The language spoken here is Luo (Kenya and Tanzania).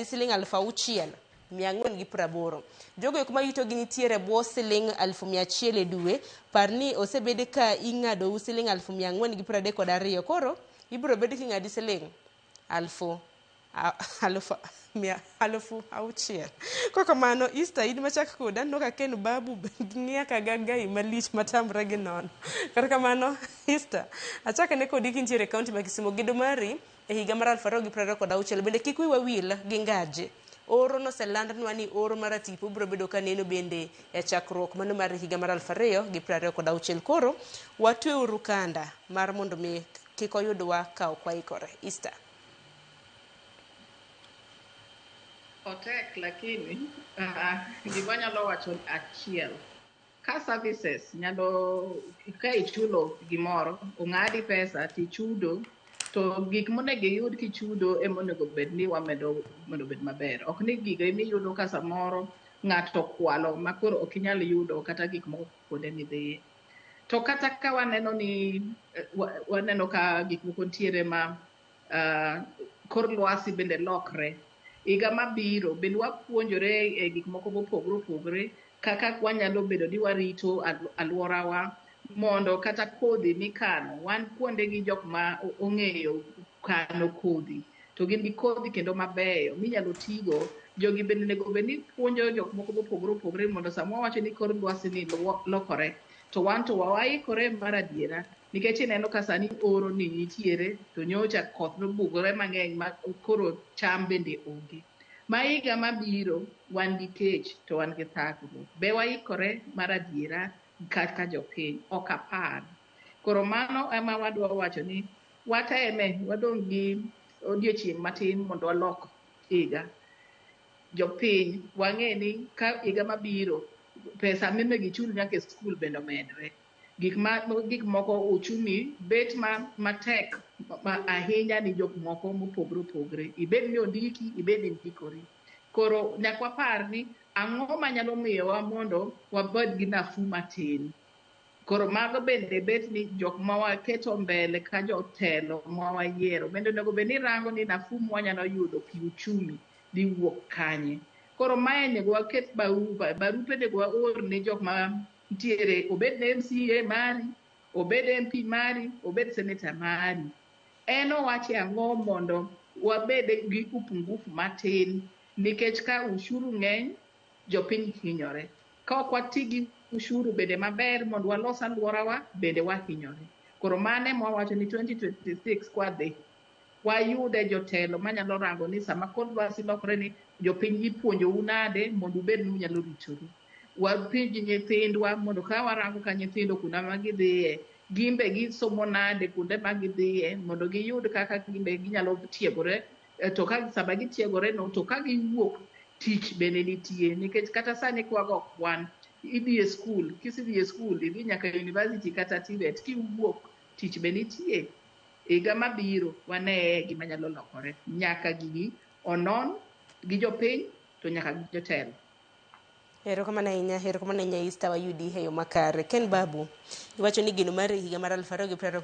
Siling 6,480. Jogo eko ma yutogi nitiere e bwo siling 100,000 e dwe, par ni osebed ka ing'adou siling 432. Koro ibiro bed king'adi siling 6,000. Kokamano, Easter in machak koda aneno ka Ken Babu ng'iya ka gagai malich matamre gi nono. Kata kamano, Easter, achakane kodi kintiere e kaunti ma Kisumu. Gedo mari e higa mar 2026 bende kik wiwa wil gi ngaje. Oro noselandnwa ni oro mar tipo biro bedo ka neno bende e chakruok mano mar higa mar 2026. Koro watweuru kanda mar mondo mi kik oyudwa ka ok waikore. Easter. Otek lakini gima anyalo wacho achiel. Ka services nyalo ka ichulo gimoro, ong'adi pesa tichudo, to gik monego iyud kichudo ema onego bed ni wamedo mondo obed maber. Ok ni gigo emiyudo ka samoro ng'ato okwalo ma koro ok inyal yudo kata gik moko kuonde midhiye. To kata ka waneno ni waneno ka gik moko nitiere ma kor lwasi bende lokre. Higa mabiro bende wapuonjore e gik moko mopogore opogore kaka wanyalo bedo ni warito alworawa mondo kata kodhi mikano, wan kuonde gi jok ma ong'eyo kano kodhi to gin gi kodhi kendo mabeyo minyalo tigo. Jogi bende onego bed ni puonjo jok moko mopogore opogore mondo sama wawacho ni kor lwasi ni lokore to wan to waikore mar adiera nikech ineno ka sani oro ni nitiere to nyocha koth nobugore mang'eny ma koro cham bende onge. Ma higa mabiro wan gi kech to wan gi thagruok. Be waikore mar adiera kaka jopiny? Ok apar. Koro mano ema wadwa wacho ni wateme wadong' gi odiochieng' matin mondo walok higa. Jopiny wang'e ni ka higa mabiro pesa monego ichul nyaka e skul bende omedre. Gik moko uchumi bet matek ahinya ni jok moko mopogore opogore. Ibed ni ondiki, ibed ni indikori. Koro nyaka wapar ni ang'o manyalo miyowa mondo wabed gi nafuu matin. Koro mago bende bet ni jok ma waketo mbele ka jotelo ma wayiero bende onego bed ni rango ni nafuu mwanyalo yudo kiuchumi dhi wuok kanye. Koro mae onego waket barupe onego waor ne jok ma nitiere, obed ne MCA mari, obed MP mari, obed senator mari. En owacho ang'o mondo wabed gi upungufu matin nikech ka ushuru ng'eny, jopiny hinyore. Ka ok wati gi ushuru bende maber mondo walos alworawa, bende wahinyore. Koro mano ema wawacho ni 2026 kwadhi, wayude jotelo manyalo rango ni sama kor lwasi lokore ni jopiny ipuonjou nade mondo ubed ni unyalo ritoru. Wapuonj nyithindwa mondo ka warango ka nyithindo kuonde ma gidhiye, gimbe gisomo nade kuonde ma gidhiye mondo giyud kaka gimbe ginyalo tiegore. To ka sama gitiegore no to ka giwuok tich bende nitie nikech kata sani kwago kwan idhi e skul, kisedhi e skul idhi nyaka university kata TVET kiwuok tich be nitie. Higa mabiro waneye gima nyalo lokore. Nyaka gigi onon gi jopiny to nyaka gi jotelo. Erokamano ahinya, erokamano ahinya Easter wayudi e yo makare. Ken Babu, iwacho ni geno mar higa mar 2026